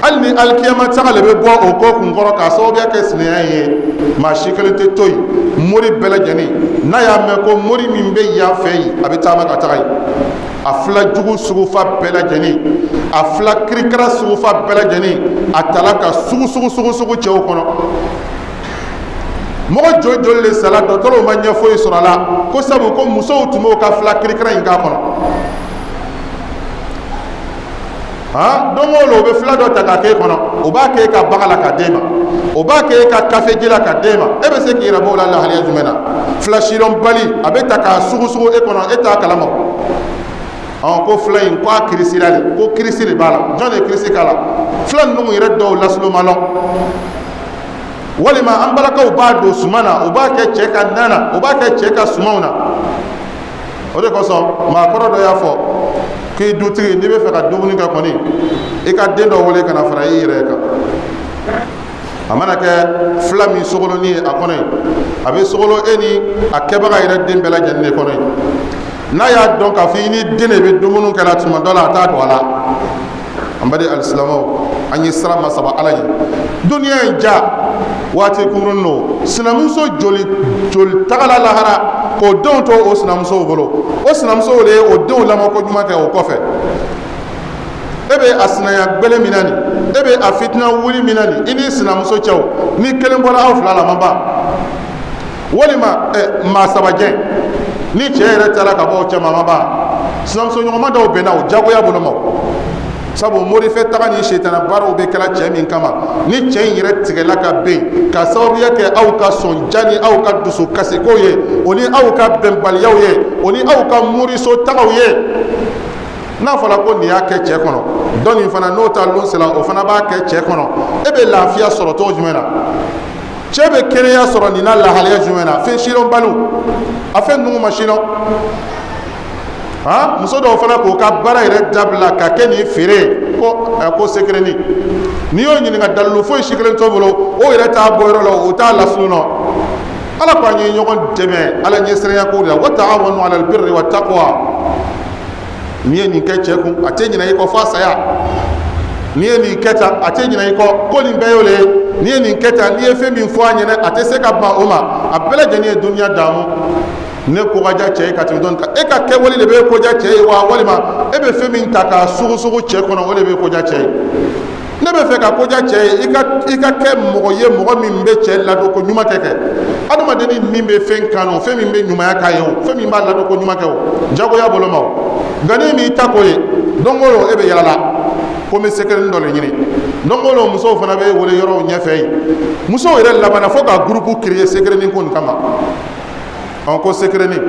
hali ni alikiyama taga le bɛ bɔ o ko kunkɔrɔ k'a sababuya kɛ sinaya ye, maa si kelen tɛ to yen. Mori bɛɛ lajɛlen, n'a y'a mɛn ko mori min bɛ yan fɛ yen, a bɛ taama ka taga yen. A fila jugu sugufa bɛɛ lajɛlen, a fila kirikara sugufa bɛɛ lajɛlen, a tala ka sugu sugu sugu sugu cɛw kɔnɔ. Mɔgɔ joli joli le sala, dɔgɔtɔrɔw ma ɲɛ foyi sɔrɔ a la, ko sabu ko musow tun b'o ka fila kirikara in k'a kɔnɔ. Han, don o don, o bɛ fila dɔ ta k'a k'e kɔnɔ, o b'a k'e ka baga la ka d'e ma, o b'a k'e ka kafeji la ka d'e ma. E bɛ se k'i yɛrɛ bɔ o la lahaliya jumɛn na? Fila sidɔnbali, a bɛ ta k'a sugusugu e kɔnɔ, e t'a kalama. Ɔn, ko fila in, ko a kirisira de, ko kirisi de b'a la. Jɔn de ye kirisi k'a la? Fila ninnu yɛrɛ dɔw lasulu ma lɔn. Walima an balakaw b'a don suman na, u b'a kɛ cɛ ka na na, u b'a kɛ cɛ ka sumanw na. O de kosɔn maakɔrɔ dɔ y'a fɔ k'i dutigi, n'i bɛ fɛ ka dumuni kɛ kɔni, i ka den dɔ wele ka na fara i yɛrɛ kan. A mana kɛ fila min sogolonni ye a kɔnɔ yen, a bɛ sogolo e ni a kɛbaga yɛrɛ den bɛɛ lajɛlen de kɔnɔ yen. N'a y'a dɔn k'a fɔ i ni den de bɛ dumuni kɛ la, tuma dɔ la a t'a don a la. An baden alisilamɛw, an ye siran masaba Ala ye. Duniya in ja waati kunkurunnin don. Sinamuso joli joli tagala lahara k'o denw to o sinamusow bolo? O sinamusow de ye o denw lamɔ ko ɲuman kɛ o kɔfɛ. E bɛ a sinaya gbɛlɛ min na nin, e bɛ a fitina wuli min na nin, i ni sinamuso cɛw, ni kelen bɔra aw fila la, a ma ban. Walima maa saba jɛ, ni cɛ yɛrɛ taara ka bɔ o cɛ ma, a ma ban. Sinamuso ɲɔgɔnma dɔw bɛnna o jagoya bolo ma, sabu morifɛ taga ni setana baaraw bɛ kɛla cɛ min kama, ni cɛ in yɛrɛ tigɛla ka ben ka sababuya kɛ aw ka sɔnja ni aw ka dusu kasikow ye, o ni aw ka bɛnbaliyaw ye, o ni aw ka moriso tagaw ye. N'a fɔra ko nin y'a kɛ cɛ kɔnɔ, dɔ nin fana n'o ta lon sera, o fana b'a kɛ cɛ kɔnɔ. E bɛ lafiya sɔrɔ cogo jumɛn na? Cɛ bɛ kɛnɛya sɔrɔ nin na lahalaya jumɛn na? Fɛn sidɔnbaliw, a fɛn ninnu ma sidɔn. Han, muso dɔw fana k'o ka baara yɛrɛ dabila ka kɛ nin feere ko ko sekerenin. N'i y'o ɲininka, dalilu foyi si kelen t'o bolo. O yɛrɛ t'a bɔ yɔrɔ la, o t'a lasulu nɔ. Ala ko an ye ɲɔgɔn dɛmɛ Ala ɲɛsiranya ko de la, wa ta'awanu ala albirri wa taqwa. N'i ye nin kɛ cɛ kun, a tɛ ɲinɛ i kɔ f'a saya. N'i ye nin kɛ tan, a tɛ ɲinɛ i kɔ, ko nin bɛɛ y'o le ye. N'i ye nin kɛ tan, n'i ye fɛn min fɔ a ɲɛna, a tɛ se ka ban o ma. A bɛɛ lajɛlen ye duniya daamu. Ne ko ka diya cɛ ye ka tɛmɛ dɔnni kan. E ka kɛwale de bɛ ko diya cɛ ye wa, walima e bɛ fɛn min ta k'a sugusugu cɛ kɔnɔ, o de bɛ ko diya cɛ ye? Ne bɛ fɛ ka ko diya cɛ ye, i ka kɛ mɔgɔ ye, mɔgɔ min bɛ cɛ ladon ko ɲuman kɛ. Adamaden min bɛ fɛn kanu, fɛn min bɛ ɲumanya k'a ye, o fɛn min b'a ladon ko ɲuman kɛ, o jagoya bolo ma. O nka ne m'i ta ko ye, don o don e bɛ yala la ko n bɛ sekerenin dɔ de ɲini. Don o don musow fana bɛ wele yɔrɔw ɲɛfɛ yen. Musow yɛrɛ labanna fo ka groupe créer sekerenin ko nin kama. Ɔn, ko sekerenin,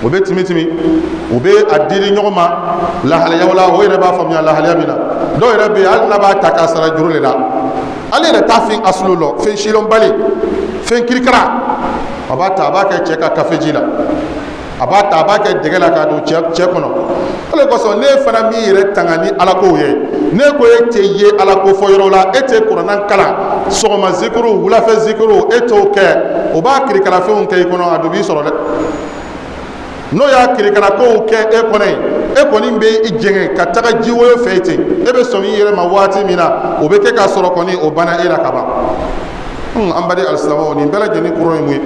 u bɛ timi timi, u bɛ a dili ɲɔgɔn ma lahalayaw la, o yɛrɛ b'a faamuya lahalaya min na. Dɔw yɛrɛ bɛ yen, hali n'a b'a ta k'a sara juru de la, ale yɛrɛ t'a fɛn asulu lɔ, fɛn sidɔnbali, fɛn kirikara, a b'a ta, a b'a kɛ cɛ ka kafeji la, a b'a ta, a b'a kɛ dɛgɛ la k'a don cɛ kɔnɔ. O de kosɔn ne fana b'i yɛrɛ tanga ni Alakow ye. Ne ko e tɛ ye Alako fɔ yɔrɔ la, e tɛ kuranna kalan, sɔgɔma zikuru, wulafɛ zikuru, e t'o kɛ, o b'a kirikarafɛnw kɛ i kɔnɔ, a dun b'i sɔrɔ dɛ. N'o y'a kirikarakow kɛ e kɔnɔ yen, e kɔni bɛ i jɛngɛ ka taga jiwoyo fɛ ten. E bɛ sɔmi i yɛrɛ ma waati min na, o bɛ kɛ k'a sɔrɔ kɔni o banna e la ka ban. An baden alisilamɛw, nin bɛɛ lajɛlen kɔrɔ ye mun ye?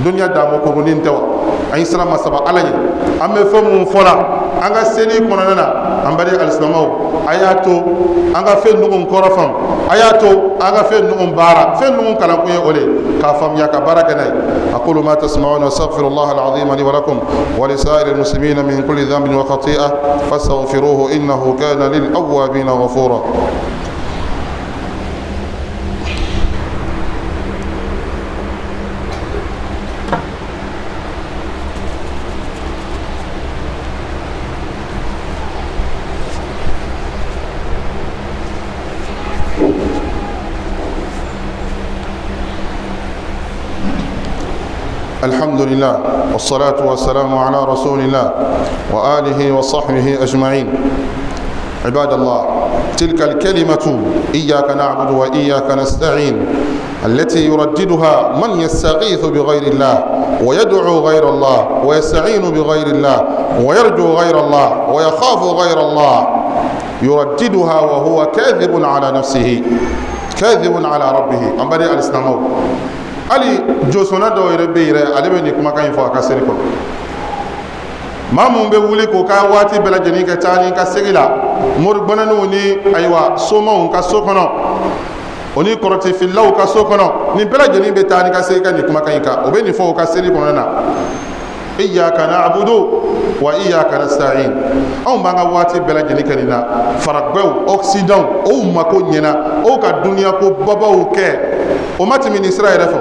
Duniya damu kurunin tɛ wa? An ye siran masaba Ala ye. An bɛ fɛn mun fɔ la an ka seli kɔnɔna na, an baden alisilamɛw, a y'a to an ka fɛn ninnu kɔrɔ faamu, a y'a to an ka fɛn ninnu baara. Fɛn ninnu kalankun ye o de ye, k'a faamuya ka baara kɛ n'a ye. Aqulu ma tasma'una, astaghfirullah al-azim li wa lakum wa li sa'iril muslimina min kulli dhanbin wa khati'ah, fastaghfiruhu innahu kana lil awwabina ghafura. الحمد لله والصلاة والسلام على رسول الله وآله وصحبه أجمعين. عباد الله، تلك الكلمة إياك نعبد وإياك نستعين التي يرددها من يستغيث بغير الله ويدعو غير الله ويستعين بغير الله ويرجو غير الله ويخاف غير الله، يرددها وهو كاذب على نفسه كاذب على ربه. أم بدي الإسلام hali josona dɔw yɛrɛ bɛ yen yɛrɛ, ale bɛ nin kumakan in fɔ a ka seli kɔnɔ. Maa mun bɛ wuli k'o ka waati bɛɛ lajɛlen kɛ taa ni ka segin la moribɔnɛniw ni ayiwa somaw ka so kɔnɔ, o ni kɔrɔtɛfililaw ka so kɔnɔ, nin bɛɛ lajɛlen bɛ taa ni ka segin ka nin kumakan in kan. O bɛ nin fɔ o ka seli kɔnɔna na: iyyaka na'budu wa iyyaka nasta'in. Anw b'an ka waati bɛɛ lajɛlen kɛ nin na. Faragwɛw, Occident, o mako ɲɛna, o ka duniya ko babaw kɛ, o ma tɛmɛ nin sira yɛrɛ fɛ.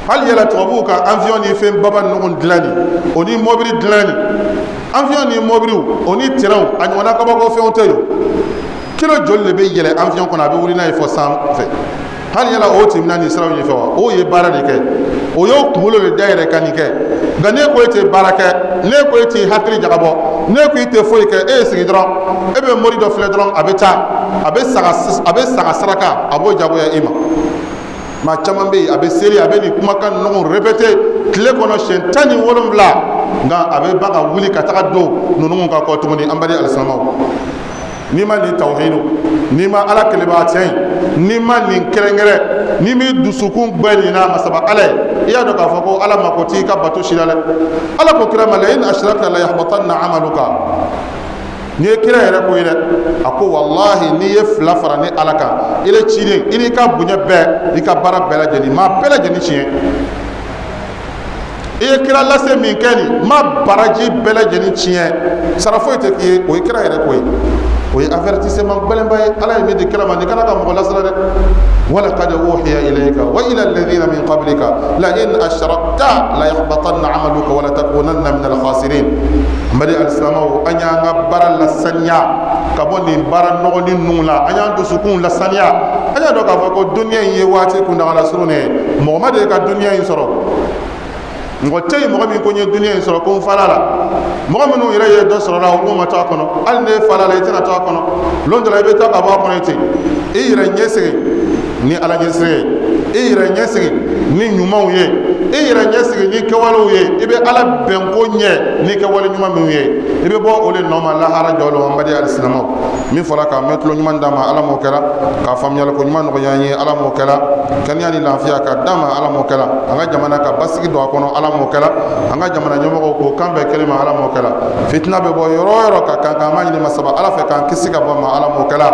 Hali yɛlɛ tubabuw ka avion ni fɛn baba ninnu dilan nin, o ni mobili dilan nin, avion ni mobiliw, o ni terrainw, a ɲɔgɔnna kabako fɛnw tɛ yen. Kilo joli de bɛ yɛlɛ avion kɔnɔ, a bɛ wuli n'a ye fɔ san fɛ? Hali yala o tɛmɛna nin siraw in fɛ wa? O ye baara de kɛ, o y'o kunkolo de dayɛlɛ ka nin kɛ. Nka n'e ko e tɛ baara kɛ, n'e ko e t'i hakili jagabɔ, n'e ko i tɛ foyi kɛ, e ye sigi dɔrɔn, e bɛ mori dɔ filɛ dɔrɔn, a bɛ taa, a bɛ saga, a bɛ saga saraka, a b'o jagoya i ma. Maa caman bɛ yen, a bɛ seli, a bɛ nin kumakan ninnu répété tile kɔnɔ siɲɛ 17, nka a bɛ ban ka wuli ka taga don ninnu ka kɔ tuguni. An bali alisilamɛw, n'i ma nin tawhidu, n'i ma ala keleba tiɲɛ ye, n'i ma nin kɛrɛnkɛrɛn, n'i m'i dusukun gbɛ nin na masaba ala ye, i y'a dɔn k'a fɔ ko ala mako t'i ka bato si la dɛ. Ala ko kira ma: la in ashrakta la yahbatanna amaluka. N'i ye kira yɛrɛ ko ye dɛ, a ko walahi, n'i ye fila fara ne ala kan, i le ciden, i n'i ka bonya bɛɛ, i ka baara bɛɛ lajɛlen maa bɛɛ lajɛlen tiɲɛ. I ye kira lase min kɛ nin ma, baraji bɛɛ lajɛlen tiɲɛ, sara foyi tɛ k'i ye. O ye kira yɛrɛ ko ye, o ye avertissement gɛlɛnba ye ala ye min di kira ma. Nin kana ka mɔgɔ lasira dɛ. Walaqad uhiya ilayka wa ila alladhina min qablika la in ashrakta la yahbatanna amaluka wa la takunanna min alkhasirin. N bali alisilamɛw, an y'an ka baara lasaniya ka bɔ nin baara nɔgɔnin ninnu la, an y'an dusukun lasaniya. An y'a dɔn k'a fɔ ko duniya in ye waati kuntagala surun de ye. Mɔgɔ ma deli ka duniya in sɔrɔ, mɔgɔ tɛ yen mɔgɔ min ko n ye duniya in sɔrɔ ko n fala la. Mɔgɔ minnu yɛrɛ ye dɔ sɔrɔ la, olu ma to a kɔnɔ. Hali n'e fala la, i tɛna to a kɔnɔ. Lon dɔ la, i bɛ taa ka bɔ a kɔnɔ ten. I yɛrɛ ɲɛsigi ni ala ɲɛsigi ye, i yɛrɛ ɲɛsigi ni ɲumanw ye, i yɛrɛ ɲɛsigi ni kɛwalew ye, i bɛ ala bɛnko ɲɛ ni kɛwale ɲuman minnu ye, i bɛ bɔ o de nɔ ma lahara jɔ lon. An baden alisilamɛw, min fɔra k'a mɛn, tulo ɲuman d'a ma, ala m'o kɛra k'a faamuyali ko ɲuman nɔgɔya an ye, ala m'o kɛra kɛnɛya ni lafiya ka d'a ma, ala m'o kɛra an ka jamana ka basigi don a kɔnɔ, ala m'o kɛra an ka jamana ɲɛmɔgɔw k'o kan bɛɛ kelen ma, ala m'o kɛra fitina bɛ bɔ yɔrɔ o yɔrɔ ka kan k'an ma ɲini masaba ala fɛ k'an kisi ka bɔ ma, ala m'o kɛra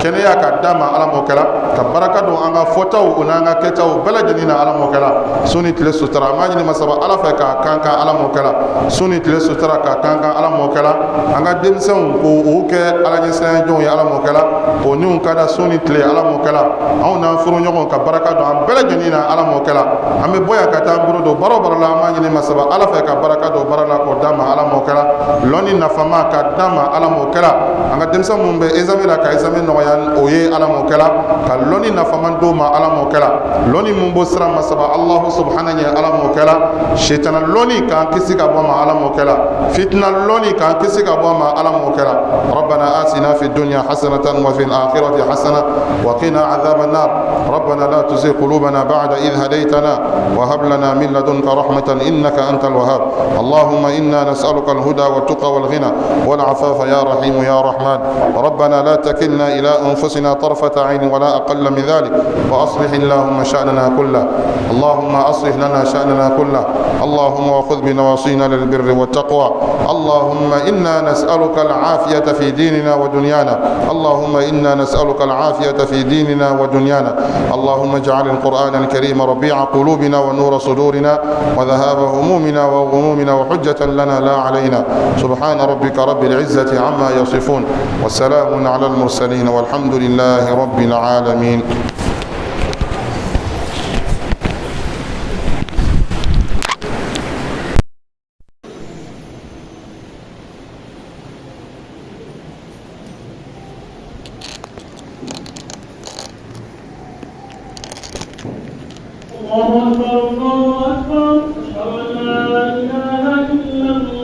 kɛnɛya ka d'a ma, ala m'o kɛra ka baraka don an ka fɔtaw o n'an ka kɛtaw bɛɛ lajɛlen na, ala m'o kɛra su ni tile sutura. An b'a ɲini masaba ala fɛ k'a kan kan, ala m'o kɛra su ni tile sutura k'a kan kan, ala m'o kɛra an ka denmisɛnw k'o kɛ ala ɲɛsiranɲɛ jɔnw ye, ala m'o kɛra o niw ka da su ni tile, ala m'o kɛra anw n'an furuɲɔgɔnw ka baraka don an bɛɛ lajɛlen na, ala m'o kɛra an bɛ bɔ yan ka taa an bolo don baara o baara la, an b'a ɲini masaba ala fɛ ka baraka don baara la k'o d'a ma, ala m'o kɛra lɔnni nafama ka d'a ma, ala m'o kɛra an ka denmisɛn minnu bɛ examen la ka examen nɔgɔya o ye, ala m'o kɛra ka lɔnni nafama d'o ma, ala m'o kɛra lɔnni mun b'o sira masaba alahu subhana ɲɛ, ala m'o kɛra sitana lɔnni k'an kisi ka bɔ ma, ala m'o kɛra fitina lɔnni k'an kisi ka bɔ ma, ala m'o kɛra. ربنا آتنا في الدنيا حسنة وفي الآخرة حسنة وقنا عذاب النار. ربنا لا تزغ قلوبنا بعد إذ هديتنا وهب لنا من لدنك رحمة إنك أنت الوهاب. اللهم إنا نسألك الهدى والتقى والغنى والعفاف يا رحيم يا رحمن. ربنا لا تكلنا إلى أنفسنا طرفة عين ولا أقل من ذلك، وأصلح اللهم شأننا كله. اللهم أصلح لنا شأننا كله. اللهم وخذ بنواصينا للبر والتقوى. اللهم إنا نسألك العافية في ديننا ودنيانا. اللهم إنا نسألك العافية في ديننا ودنيانا. اللهم اجعل القرآن الكريم ربيع قلوبنا ونور صدورنا وذهاب همومنا وغمومنا وحجة لنا لا علينا. سبحان ربك رب العزة عما يصفون وسلام على المرسلين والحمد لله رب العالمين. الله أكبر، الله أكبر، أشهد أن لا إله إلا الله.